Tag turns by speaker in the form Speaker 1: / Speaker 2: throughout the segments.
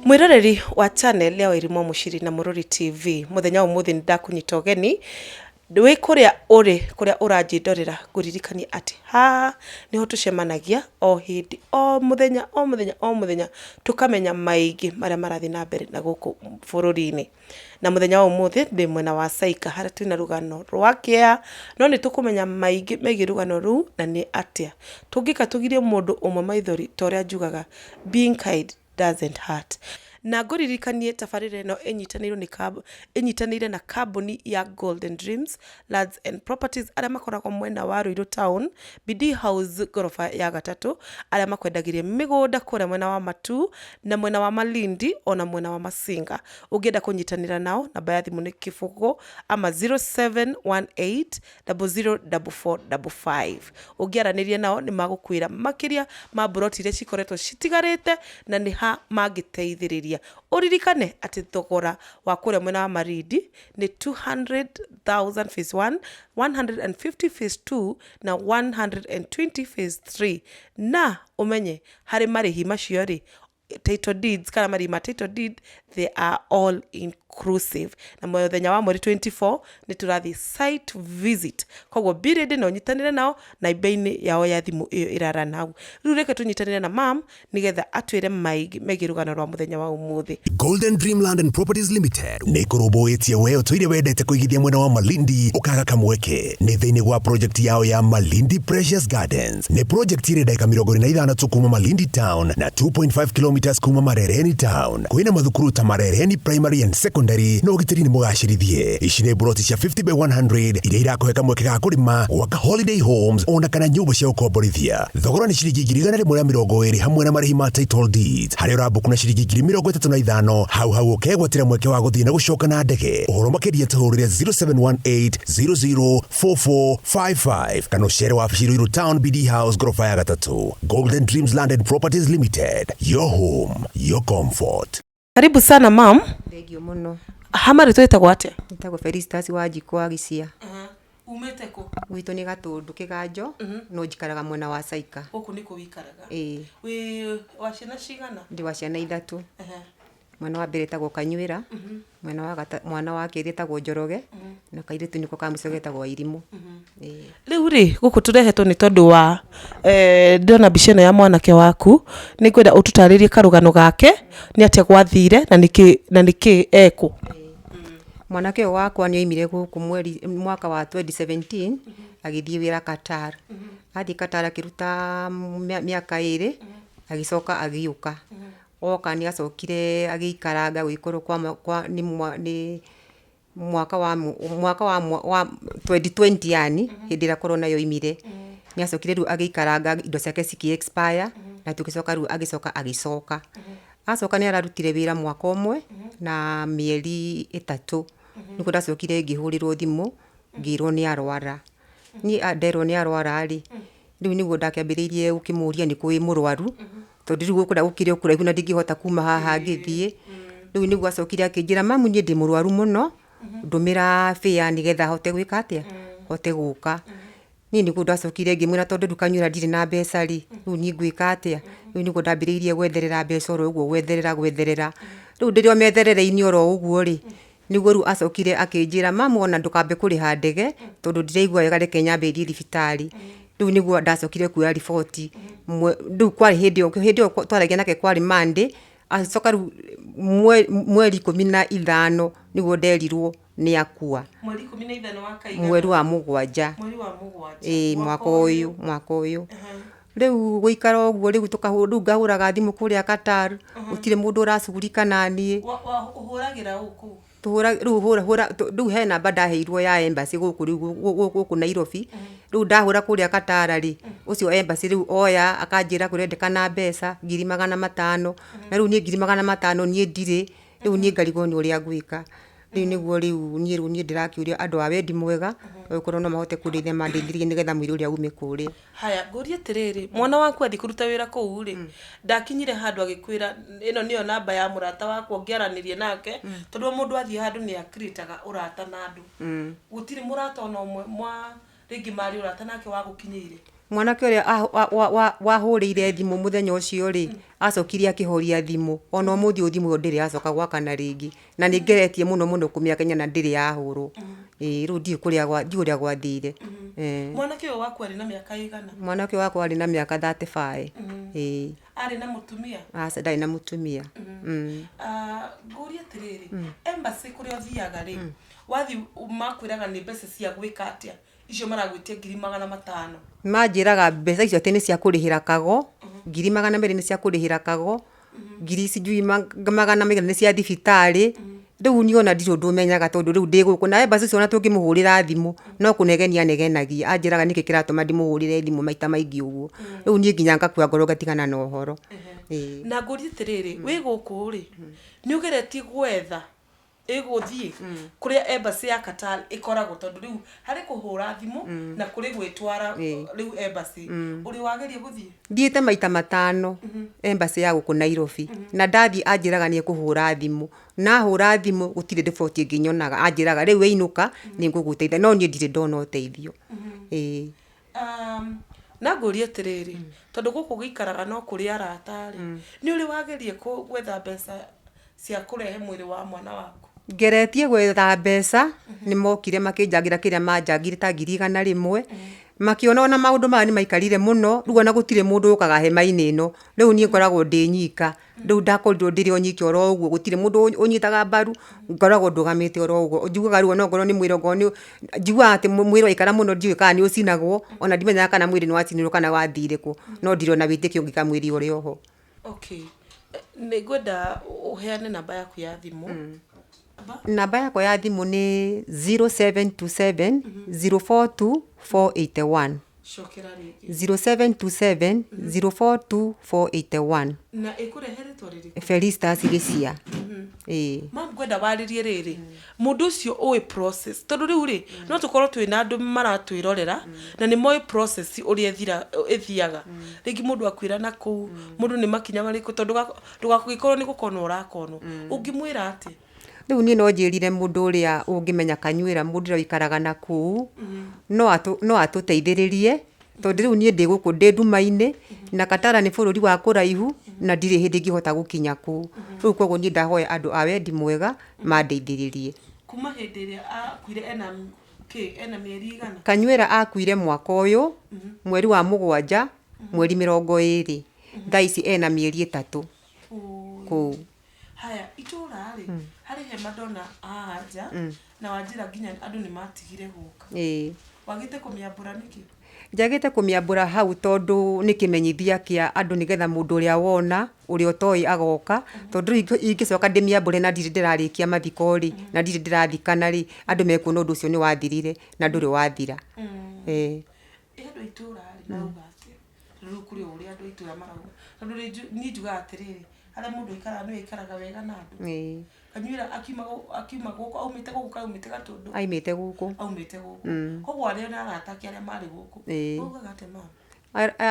Speaker 1: Mwĩroreri wa channel ya Wairimu Mũciri na Mũrũri TV, mũthenya wa ũmũthĩ nĩ ndakũnyita ũgeni wĩ kũrĩa ũrĩ, kũrĩa ũranjĩndorera, ngũririkanie atĩ haha nĩho tũcemanagia o hĩndĩ o mũthenya o mũthenya o mũthenya, tũkamenya maingĩ marĩa marathiĩ na mbere na gũkũ bũrũri-inĩ. Na mũthenya wa ũmũthĩ ndĩ mwena wa Saika harĩa twĩna rũgano rwa kĩeha, no nĩ tũkũmenya maingĩ megiĩ rũgano rũu na nĩ atĩa tũngĩka tũgirie mũndũ ũmwe maithori, ta ũrĩa njugaga, being kind doesn't hurt. Na ngũririkanie tabarĩra ĩno ĩnyitanĩirwo nĩ ĩnyitanĩire na kambuni ya Golden Dreams Lands and Properties, arĩa makoragwo mwena wa Ruiru Town, BD House ngoroba ya gatatũ, arĩa makwendagĩria mĩgũnda kũrĩa mwena wa Matuu na mwena wa Malindi ona mwena wa Masinga. Ũngĩenda kũnyitanĩra nao, namba ya thimũ nĩ 0 ama 0718 004455. Ũngĩaranĩria nao nĩ magũkwĩra makĩria ma mburoti iria cikoretwo citigarĩte na nĩ ha mangĩteithĩrĩria. Ũririkane atĩ thogora wa kũrĩa mwena wa Malindi nĩ 200,000 phase 1, 150 phase 2 na 120 phase 3. Na ũmenye harĩ marĩhi macio rĩ, title deeds kana marĩhi ma title deed, they are all inclusive. Na mũthenya wa mweri 24 nĩ tũrathiĩ site visit, koguo be ready na ũnyitanĩre nao na imba-inĩ yao ya thimũ ĩyo ĩrarana hau. Rĩu reke tũnyitanĩre na mam nĩgetha atwĩre maingĩ megiĩ rũgano rwa mũthenya wa ũmũthĩ.
Speaker 2: Golden Dreamland and Properties Limited nĩ kũrũmbũĩtie we ũtũire wendete kũigithia mwena wa Malindi ũkaga kamweke. Nĩ thĩinĩ wa project yao ya Malindi Precious Gardens. Nĩ project ĩrĩ ndagĩka 25 tu kuma Malindi Town na 2.5 kilometers kuma Marereni Town. Kwĩna mathukuru ta Marereni Primary and Secondary na ũgitĩri nĩ mũgacĩrithie. Ici nĩ mburoti cia 50 by 100 iria irakũhe kamweke ga kũrĩma, gwaka holiday homes ona kana nyũmba cia gũkomborithia. Thogora nĩ ciringi 120,000 hamwe na marĩhi ma title deeds, harĩa ũrambuku na ciringi 35,000, hau hau ũkegwatĩra mweke wa gũthiĩ na gũcoka na ndege. Ũhoro makĩria tũhũrĩre 0718 004455 kana ũcere wabici Ruiru Town, BD House ngoroba ya gatatũ. Golden Dreams Land and Properties Limited, your home, your comfort.
Speaker 1: Karibu sana, mam.
Speaker 3: Thengio mũno.
Speaker 1: Hama rĩtwa ĩtagwo atĩa?
Speaker 3: Nĩtagwo Felistas Wanjikũ wa Gĩcia.
Speaker 1: Umĩte kũ?
Speaker 3: Gwitũ nĩ Gatũndũ Kĩganjo, no njikaraga mwena wa Saika.
Speaker 1: Gũkũ nĩkũ wĩikaraga?
Speaker 3: Ĩĩ.
Speaker 1: Wĩ wa ciana cigana?
Speaker 3: Ndĩ wa ciana ithatũ. Mwana wa mbere etagwo Kanyuĩra, mwana wa kerĩ etagwo Njoroge, na kairĩtu nĩko ka mũico getagwo Wairimũ. Ĩĩ.
Speaker 1: Rĩu rĩ, gũkũ tũrehetwo nĩ tondũ wa ndĩrona mbica ĩno ya mwanake waku, nĩ ngwenda ũtũtarĩrie karũgano gake, nĩ atĩa gwathire na nĩkĩ ekũ.
Speaker 3: Mwanake ũyũ wakwa nĩ oimire gũkũ mweri mwaka wa 2017 agĩthiĩ wĩra Qatar. Athiĩ Qatar akĩruta mĩaka 2, agĩcoka agĩũka. Oka nĩ acokire agĩikaranga gũgĩkorwo kwa nĩ mwaka wa 2020, yani hĩndĩ ĩrĩa corona yoimire. Nĩ acokire rĩu agĩikaranga, indo ciake cikĩ expire, na tũgĩcoka rĩu agĩcoka agĩcoka. Acoka nĩ ararutire wĩra mwaka ũmwe na mĩeri 3, nĩguo ndacokire ngĩhũrĩrwo thimũ ngĩrwo nĩ arwara. Niĩ nderwo nĩ arwara rĩ, rĩu nĩguo ndakĩambĩrĩirie gũkĩmũria nĩ kũĩ mũrwaru, tondũ rĩu gũkũ gũkĩrĩ o kũraihu na ndingĩhota kuma haha ngĩthiĩ. Rĩu nĩguo acokire akĩnjĩra, "Mamu, niĩ ndĩ mũrwaru mũno, ndũmĩra fare nĩgetha hote gwĩka atĩa, hote gũka." Niĩ nĩguo ndacokire ngĩmwĩra, tondũ rĩu Kanyuĩra ndirĩ na mbeca rĩ, rĩu niĩ ngwĩka atĩa? Rĩu nĩguo ndambĩrĩirie gwetherera mbeca oro ũguo, gwetherera gwetherera. Rĩu ndĩrĩ o metherere-inĩ oro ũguo rĩ, nĩguo rĩu acokire akĩnjĩra, "Mamu, ona ndũkambe kũrĩha ndege, tondũ ndiraigua wega, reke nyambe thiĩ thibitarĩ." Rĩu nĩguo ndacokire kuoya riboti. Rĩu kwarĩ hĩndĩ ĩyo twaragia nake kwarĩ Monday, agĩcoka rĩu mweri 15 nĩguo nderirwo nĩ akua.
Speaker 1: Mweri 15 wa kaigana?
Speaker 3: Mweri wa mũgwanja.
Speaker 1: Mweri wa mũgwanja.
Speaker 3: Ĩĩ, mwaka ũyũ. Rĩu gũikara ũguo, rĩu rĩu ngahũraga thimũ kũrĩa Qatar, gũtirĩ mũndũ ũracugurika naniĩ.
Speaker 1: Ũhũragĩra ũ kũu?
Speaker 3: Tũhũra rĩu hũra hũra rĩu he namba ndaheirwo ya embassy gũkũ, rĩu gũkũ Nairobi. Rĩu ndahũra kũrĩa Qatar rĩ, ũcio embassy rĩu oya akanjĩra kũrendekana mbeca 500,000, na rĩu niĩ 500,000 niĩ ndirĩ. Rĩu niĩ ngarigwo nĩ ũrĩa ngwĩka. Rĩu nĩguo rĩu niĩ ndĩrakĩũria andũ a wendi mwega, okorwo no mahote kũndeithia mandeithĩrĩrie nĩgetha mwĩrĩ ũrĩa ume kũrĩa.
Speaker 1: Haya, ngũrie atĩrĩrĩ, mwana waku athiĩ kũruta wĩra kũu rĩ, ndakinyire handũ agĩkwĩra ĩno nĩyo namba ya mũrata wakwa ũngĩaranĩria nake? Tondũ o mũndũ athiĩ handũ nĩ akirĩtaga ũrata na andũ. Gũtirĩ mũrata ona ũmwe mwa rĩngĩ marĩ ũrata nake wagũkinyĩire?
Speaker 3: Mwanake ũrĩa wahũrĩire thimũ mũthenya ũcio rĩ, acokire akĩhoria thimũ. Ona ũmũthĩ ũyũ thimũ ĩyo ndĩrĩ yacoka gwakana rĩngĩ. Na nĩ ngeretie mũno mũno kũmĩakania na ndĩrĩ yahũrwo. Ĩĩ rĩu ndiũĩ kũrĩa ndiũĩ ũrĩa gwathire.
Speaker 1: Mwanake ũyũ waku arĩ na mĩaka ĩigana?
Speaker 3: Mwanake ũyũ wakwa arĩ na mĩaka 35. Ĩĩ.
Speaker 1: Arĩ na mũtumia?
Speaker 3: Aca, ndarĩ na mũtumia.
Speaker 1: Ngũrie atĩrĩrĩ, embassy kũrĩa ũthiaga rĩ, wathiĩ makwĩraga nĩ mbeca cia gwĩka atĩa? Icio maragwĩtia 500,000.
Speaker 3: Manjĩraga mbeca icio atĩ nĩ cia kũrĩhĩra kago, 200,000 nĩ cia kũrĩhĩra kago, ngiri sijui magana maigana nĩ cia thibitarĩ. Rĩu niĩ ona ndirĩ ũndũ menyaga tondũ rĩu ndĩ gũkũ. Na embassy ũcio ona tũngĩmũhũrĩra thimũ, no kũnegenia anegenagia. Anjĩraga nĩkĩ kĩratũma ndĩmũhũrĩre thimũ maita maingĩ ũguo. Rĩu niĩ nginya ngakua ngoro ngatigana na ũhoro.
Speaker 1: Na ngũrie atĩrĩrĩ, wĩ gũkũ rĩ, nĩ ũgeretie gwetha ĩgũthiĩ kũrĩa embassy ya Qatar ĩkoragwo, tondũ rĩu harĩ kũhũra thimũ na kũrĩ gwĩtwara rĩu embassy, ũrĩ wageria gũthiĩ?
Speaker 3: Thiĩte maita 5 embassy ya gũkũ Nairobi, na ndathiĩ anjĩraga nĩ ekũhũra thimũ, na ahũra thimũ gũtirĩ riboti ĩngĩ nyonaga, anjĩraga rĩu wĩinũka nĩ ngũgũteithia, no niĩ ndirĩ ndona ũteithio.
Speaker 1: Na ngũrie atĩrĩrĩ, tondũ gũkũ gũikaraga no kũrĩ arata rĩ, nĩ ũrĩ wageria gwetha mbeca cia kũrehe mwĩrĩ wa mwana waku?
Speaker 3: Ngeretie gwetha mbeca, nĩ mokire makĩnjangĩra kĩrĩa manjangire ta 100,000, makĩona ona maũndũ maya nĩ maikarire mũno, rĩu ona gũtirĩ mũndũ ũkaga hema-inĩ ĩno, rĩu niĩ ngoragwo ndĩ nyika, rĩu ndakorirwo ndĩrĩ o nyika oro ũguo, gũtirĩ mũndũ ũnyitaga mbaru, ngoragwo ndũgamĩte oro ũguo, njugaga rĩu ona okorwo nĩ mwĩrĩ, okorwo nĩ, njiguaga atĩ mwĩrĩ waikara mũno ndiũĩ kana nĩ ũcinagwo, ona ndimenyaga kana mwĩrĩ nĩ wacinirwo kana wathire kũ, no ndirĩ ona wĩtĩkio ũngĩ kana mwĩrĩ ũrĩ oho.
Speaker 1: Okay. Nĩ ngwenda ũheane namba yaku ya thimũ.
Speaker 3: Namba yakwa ya thimũ nĩ 0727 042 481.
Speaker 1: Cokera rĩngĩ.
Speaker 3: 0727 042 481.
Speaker 1: Na ĩkũrehe rĩtwa rĩrĩkũ?
Speaker 3: Felistas Gĩcia.
Speaker 1: Ma ngwenda warĩrie rĩrĩ, mũndũ ũcio ũĩ process, tondũ rĩu rĩ, no tũkorwo twĩna andũ maratwĩrorera na nĩ moĩ process ũrĩa ĩthiaga. Rĩngĩ mũndũ akwĩra na kũu, mũndũ nĩ makinya marĩkũ, tondũ ndũgagĩkorwo nĩ gũkonwo ũrakonwo. Ũngĩmwĩra atĩa?
Speaker 3: Rĩu niĩ no njĩrire mũndũ ũrĩa ũngĩmenya Kanyuĩra, mũndũ ũrĩa ũikaraga na kũu, no atũteithĩrĩrie, tondũ rĩu niĩ ndĩ gũkũ ndĩ nduma-inĩ, na Qatar nĩ bũrũri wa kũraihu, na ndirĩ hĩndĩ ingĩhota gũkinya kũu. Rĩu koguo niĩ ndahoya andũ a wendi mwega mandeithĩrĩrie.
Speaker 1: Kuma hĩndĩ ĩrĩa akuire ena kĩ, ena mĩeri igana?
Speaker 3: Kanyuĩra akuire mwaka ũyũ, mweri wa 7, mweri 20. Thaa ici ena mĩeri 3 kũu.
Speaker 1: Haya, itũra rĩ, harĩ hema ndona haha nja, na wanjĩra nginya andũ nĩ matigire gũka. Wagĩte kũmĩambũra nĩkĩ?
Speaker 3: Njagĩte kũmĩambũra hau tondũ nĩ kĩmenyithia kĩa andũ nĩgetha mũndũ ũrĩa wona, ũrĩa ũtoĩ agoka, tondũ rĩu ingĩcoka ndĩmĩambũre na ndirĩ ndĩrarĩkia mathiko rĩ, na ndirĩ ndĩrathikana rĩ, andũ mekuona ũndũ ũcio nĩ wathirire na ndũrĩ wathira.
Speaker 1: Ĩ andũ a itũra rĩ, marauga atĩa? Rĩu kũrĩ o ũrĩa andũ a itũra marauga. Tondũ niĩ njugaga atĩrĩrĩ, harĩa mũndũ aikaraga nĩwe aikaraga wega na andũ. Kanyuĩra akiuma gũkũ, aumĩte gũkũ kana aumĩte Gatũndũ?
Speaker 3: Aumĩte gũkũ.
Speaker 1: Aumĩte gũkũ. Koguo arĩa na arata ake arĩa marĩ gũkũ, maugaga atĩa mama?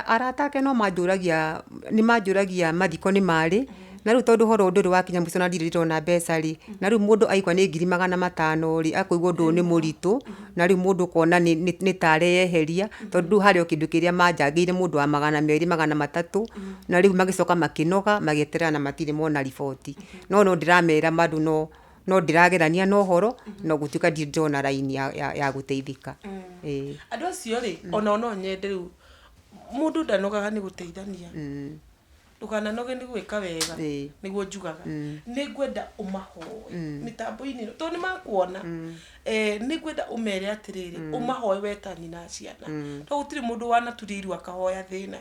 Speaker 3: Arata ake no manjũragia, nĩ manjũragia mathiko nĩ marĩ, na rĩu tondũ ũhoro ndũrĩ wakinya mũico na ndirĩ ndĩrona mbeca rĩ, na rĩu mũndũ aigua nĩ 500,000 rĩ, akũigua ũndũ ũyũ nĩ mũritũ, na rĩu mũndũ ũkona nĩ ta areyeheria, tondũ rĩu harĩ o kĩndũ kĩrĩa manjangĩire mũndũ wa 200, 300, na rĩu magĩcoka makĩnoga, magĩeterera na matirĩ mona riboti. No no ndĩramera bado no ndĩragerania na ũhoro, no gũtuĩka ndirĩ ndĩrona raini ya gũteithĩka.
Speaker 1: Andũ acio rĩ, onao no nyende rĩu, mũndũ ndanogaga nĩ gũteithania. Ndũkananoge nĩ gwĩka wega, nĩguo njugaga. Nĩ ngwenda ũmahoe mĩtambo-inĩ ĩno, tondũ nĩ makuona. Nĩ ngwenda ũmere atĩrĩrĩ, ũmahoe we ta nyina ciana. Tondũ gũtirĩ mũndũ wanaturia iru akahoya thĩna.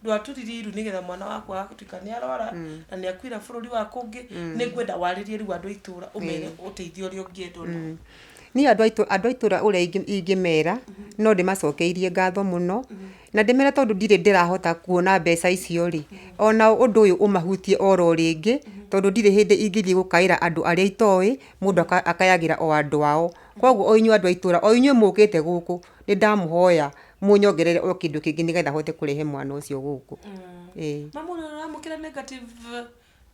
Speaker 1: Ndwaturirie iru nĩgetha mwana waku agatuĩka nĩ arwara, na nĩ akuira bũrũri wa kũngĩ. Nĩ ngwenda warĩrie rĩu andũ a itũũra, ũmere ũteithio ũrĩa ũngĩenda onao.
Speaker 3: Niĩ andũ a itũũra ũrĩa ingĩmera, no ndĩmacokeirie ngatho mũno, na ndĩmere tondũ ndirĩ ndĩrahota kuona mbeca icio rĩ, ona ũndũ ũyũ ũmahutie oro rĩngĩ, tondũ ndirĩ hĩndĩ ingĩthiĩ gũkaĩra andũ arĩa itoĩ, mũndũ akayagĩra o andũ ao. Koguo o inyuĩ andũ a itũũra, o inyuĩ mũkĩte gũkũ, nĩ ndamũhoya mũnyongerere o kĩndũ kĩngĩ nĩgetha hote kũrehe mwana ũcio gũkũ.
Speaker 1: Mamu, ũrĩa ũramũkĩra negative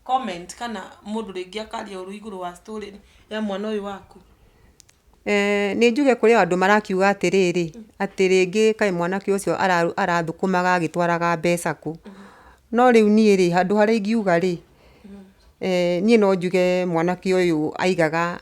Speaker 1: comment kana mũndũ rĩngĩ akaria ũru igũrũ wa story ya mwana ũyũ waku?
Speaker 3: Nĩ njuge kũrĩ o andũ marakiuga atĩrĩrĩ, atĩ rĩngĩ kaĩ mwanake ũcio arathũkũmaga agĩtwaraga mbeca kũ. No rĩu niĩ rĩ, handũ harĩa ingiuga rĩ, niĩ no njuge mwanake ũyũ aigaga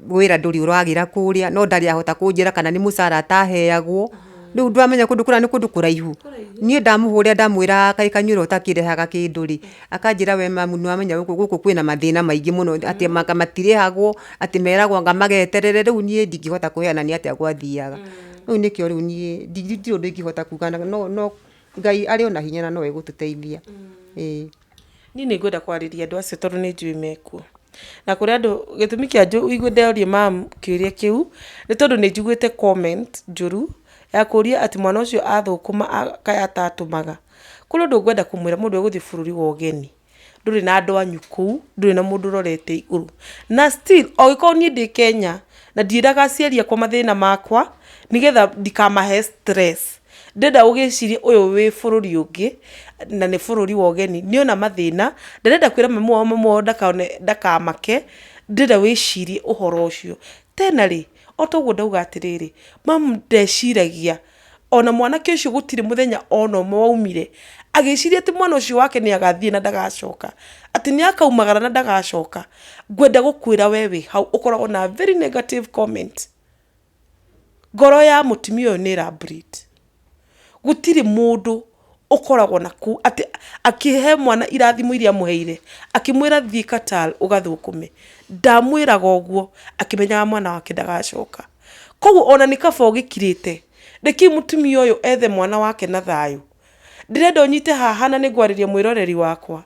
Speaker 3: wĩra ndũrĩ ũragĩra kũrĩa, no ndarĩ ahota kũnjĩra kana nĩ mũcara ataheagwo. Rĩu ndũramenya kũndũ kũrĩa nĩ kũndũ kũraihu. Niĩ ndamũhũrĩra ndamwĩra kaĩ kanyuĩre ũtakĩrehaga kĩndũ rĩ, akanjĩra we mamu nĩ wamenya gũkũ gũkũ kwĩna mathĩna maingĩ mũno atĩ anga matirĩhagwo, atĩ meragwo anga mageterere, rĩu niĩ ndingĩhota kũheana nĩ atĩa gwathiaga. Rĩu nĩkĩo rĩu niĩ ndirĩ ũndũ ingĩhota kuga no no Ngai arĩ o na hinya na no egũtũteithia. Ĩĩ.
Speaker 1: Niĩ nĩ ngwenda kwarĩria andũ acio tondũ nĩ njũĩ mekuo. Na kũrĩ andũ, gĩtũmi kĩa ũigue ndoria ma'am kĩũria kĩu, nĩ tondũ nĩ njiguĩte comment njũru ya kũria atĩ mwana ũcio athũkũma kaĩ atatũmaga. Kũrĩ ũndũ ngwenda kũmwĩra mũndũ ũgũthiĩ bũrũri wa ũgeni, ndũrĩ na andũ anyu kũu, ndũrĩ na mũndũ ũrorete igũrũ. Na still angĩkorwo niĩ ndĩ Kenya na ndiĩraga aciari akwa mathĩna makwa nĩgetha ndikamahe stress, ndĩrenda ũgĩcirie ũyũ wĩ bũrũri ũngĩ na nĩ bũrũri wa ũgeni nĩona mathĩna, ndarenda kwĩra mami wao mami wao ndakone ndakamake, ndĩrenda wĩcirie ũhoro ũcio. Tena rĩ, o ta ũguo ndauga atĩrĩrĩ, mamu ndeciragia ona mwanake ũcio gũtirĩ mũthenya ona ũmwe waumire agĩciria atĩ mwana ũcio wake nĩ agathiĩ na ndagacoka, atĩ nĩ akaumagara na ndagacoka. Ngwenda gũkwĩra we wĩ hau ũkoragwo na very negative comment. Ngoro ya mũtumia ũyũ nĩ ĩra bleed. Gũtirĩ mũndũ ũkoragwo na kũu atĩ akĩhe mwana irathimo iria amũheire, akĩmwĩra thiĩ Qatar ũgathũkũme, ndamwĩraga ũguo akĩmenyaga mwana wake ndagacoka. Koguo ona nĩ kaba ũgĩkirĩte, rekei mũtumia ũyũ ethe mwana wake na thayũ. Ndĩrenda ũnyite haha na nĩ ngwarĩria mwĩroreri wakwa.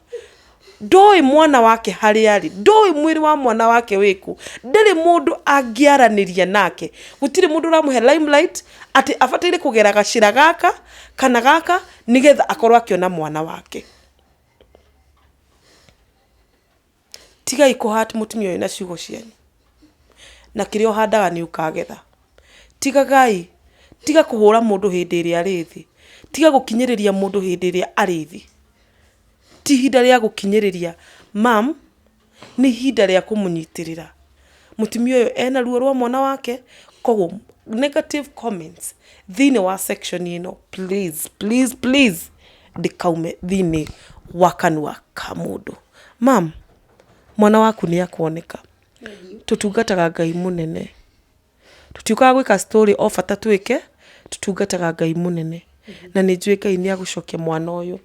Speaker 1: Ndoĩ mwana wake harĩa arĩ, ndoĩ mwĩrĩ wa mwana wake wĩkũ, ndarĩ mũndũ angĩaranĩria nake, gũtirĩ mũndũ ũramũhe limelight atĩ abataire kũgera gacĩra gaka kana gaka nĩgetha akorwo akĩona mwana wake. Tigai kũ hurt mũtumia ũyũ na ciugo cianyu, na kĩrĩa ũhandaga nĩ ũkagetha. Tigagai, tiga kũhũra mũndũ hĩndĩ ĩrĩa arĩ thĩ, tiga gũkinyĩrĩria mũndũ hĩndĩ ĩrĩa arĩ thĩ. Ti ihinda rĩa gũkinyĩrĩria ma'am, nĩ ihinda rĩa kũmũnyitĩrĩra. Mũtumia ũyũ ena ruo rwa mwana wake, koguo negative comments thĩinĩ wa section ĩno please, please, please ndĩkaume thĩinĩ wa kanua ka mũndũ. Ma'am, mwana waku nĩ akuoneka. Tũtungataga Ngai mũnene. Tũtiũkaga gwĩka story o bata twĩke, tũtungataga Ngai mũnene. Na nĩ njũĩ Ngai nĩ agũcokia mwana ũyũ.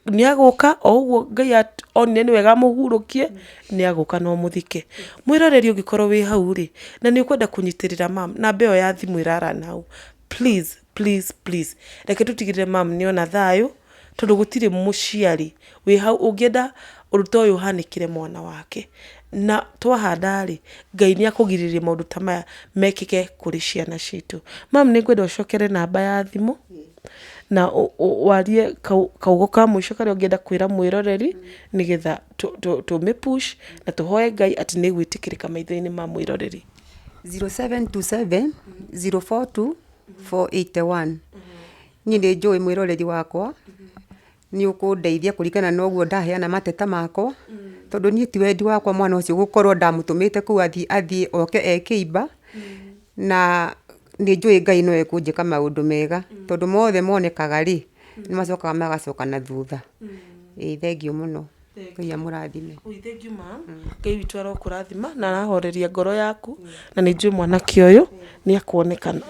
Speaker 1: Nĩ agũka o ũguo Ngai onire nĩ wega amũhurũkie, nĩ agũka na ũmũthike. Mwĩroreri ũngĩkorwo wĩ hau rĩ, na nĩ ũkwenda kũnyitĩrĩra ma'am, namba ĩyo ya thimũ ĩrarana hau. Please, please, please, reke tũtigĩrĩre ma'am nĩ ona thayũ, tondũ gũtirĩ mũciari wĩ hau ũngĩenda ũndũ ta ũyũ ũhanĩkĩre mwana wake. Na twahanda rĩ, Ngai nĩ akũgirĩrĩria maũndũ ta maya mekĩke kũrĩ ciana citũ. Ma'am nĩ ngwenda ũcokere namba ya thimũ, na warie kaugo ka mũico karĩa ũngĩenda kwĩra mwĩroreri, nĩgetha tũmĩ push na tũhoe Ngai atĩ nĩ ĩgwĩtĩkĩrĩka maitho-inĩ ma mwĩroreri.
Speaker 3: 0727 042 481. Niĩ nĩ njũĩ mwĩroreri wakwa nĩ ũkũndeithia kũringana na ũguo ndaheana mateta makwa, tondũ niĩ ti wendi wakwa mwana ũcio gũkorwo ndamũtũmĩte kũu athiĩ athiĩ oke e kĩimba, na nĩ njũĩ Ngai no ekũnjĩka maũndũ mega, tondũ mothe monekaga rĩ, nĩ macokaga magacoka na thutha. Ĩĩ thengiũ mũno. Ngai amũrathime.
Speaker 1: Ui thengiũ ma Ngai witũ arokũrathima na arahoreria ngoro yaku na nĩ njũĩ mwanake ũyũ nĩ akuonekana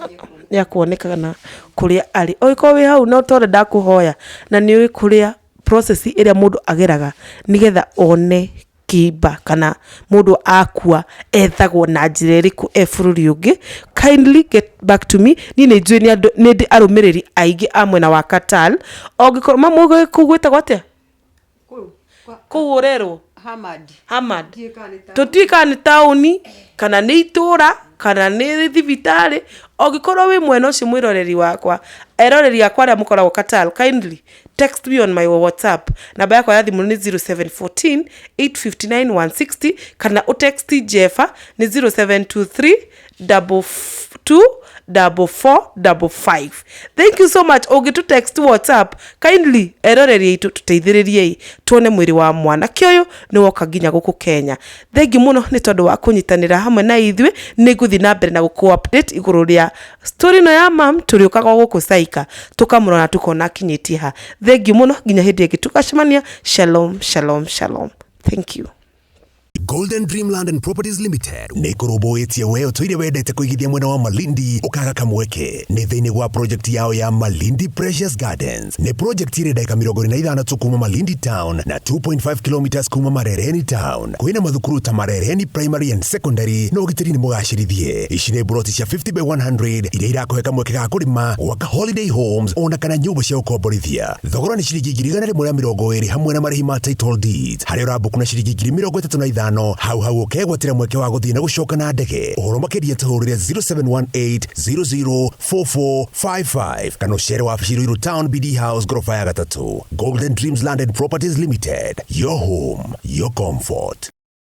Speaker 1: nĩ akuonekana kũrĩa arĩ. Ũngĩkorwo wĩ hau no tore ndakũhoya na nĩ ũĩ kũrĩa process ĩrĩa mũndũ ageraga nĩgetha one kĩimba kana mũndũ akua ethagwo na njĩra ĩrĩkũ e bũrũri ũngĩ, kindly get back to me. Niĩ nĩ njũĩ nĩ ndĩ arũmĩrĩri aingĩ a mwena wa Qatar. Ũngĩkorwo mamu kũu gwĩtagwo atĩa? Kũu ũrerwo?
Speaker 3: Hamad.
Speaker 1: Hamad. Tũtiũĩ kana nĩ taũni kana nĩ itũra kana nĩ thibitarĩ. Ũngĩkorwo wĩ mwena ũcio mwĩroreri wakwa, eroreri akwa arĩa mũkoragwo Qatar, kindly text me on my WhatsApp. Namba yakwa ya thimũ nĩ 0714 859 160 kana ũ text Jefa nĩ 0723 22 4455. Thank you so much. Ũngĩtũ text WhatsApp, kindly eroreri aitũ, tũteithĩrĩriei tuone mwĩrĩ wa mwanake ũyũ nĩ woka nginya gũkũ Kenya. Thengiũ mũno nĩ tondũ wa kũnyitanĩra hamwe na ithuĩ. Nĩ ngũthiĩ na mbere na gũkũ update igũrũ rĩa story ĩno ya mam. Tũrĩũkaga o gũkũ Saika tũkamũrora, tukona akinyĩtie ha. Thengiũ mũno, nginya hĩndĩ ĩngĩ tũgacemania. Shalom, shalom, shalom. Thank you.
Speaker 2: Golden Dreamland and Properties Limited nĩ kũrũmbũĩtie we ũtũire wendete kũigithia mwena wa Malindi ũkaga kamweke. Nĩ thĩinĩ wa project yao ya Malindi Precious Gardens. Nĩ project ĩrĩ ndagĩka 45 tu kuma Malindi Town na 2.5 kilometers kuma Marereni Town. Kwĩna mathukuru ta Marereni Primary and Secondary na ũgitĩri nĩ mũgacĩrithie. Ici nĩ mburoti cia 50 by 100 iria irakũhe kamweke ga kũrĩma, gwaka holiday homes ona kana nyũmba cia gũkomborithia. Thogora nĩ ciringi 120,000 hamwe na marĩhi ma title deeds, harĩa ũrambuku na ciringi 35,000. Hau hau ũkegwatĩra mweke wa gũthiĩ na gũcoka na ndege. Ũhoro makĩria tũhũrĩre 0718 004455 kana ũcere wabici Ruiru Town, BD House, ngoroba ya gatatũ. Golden Dreams Land and Properties Limited, your home, your comfort.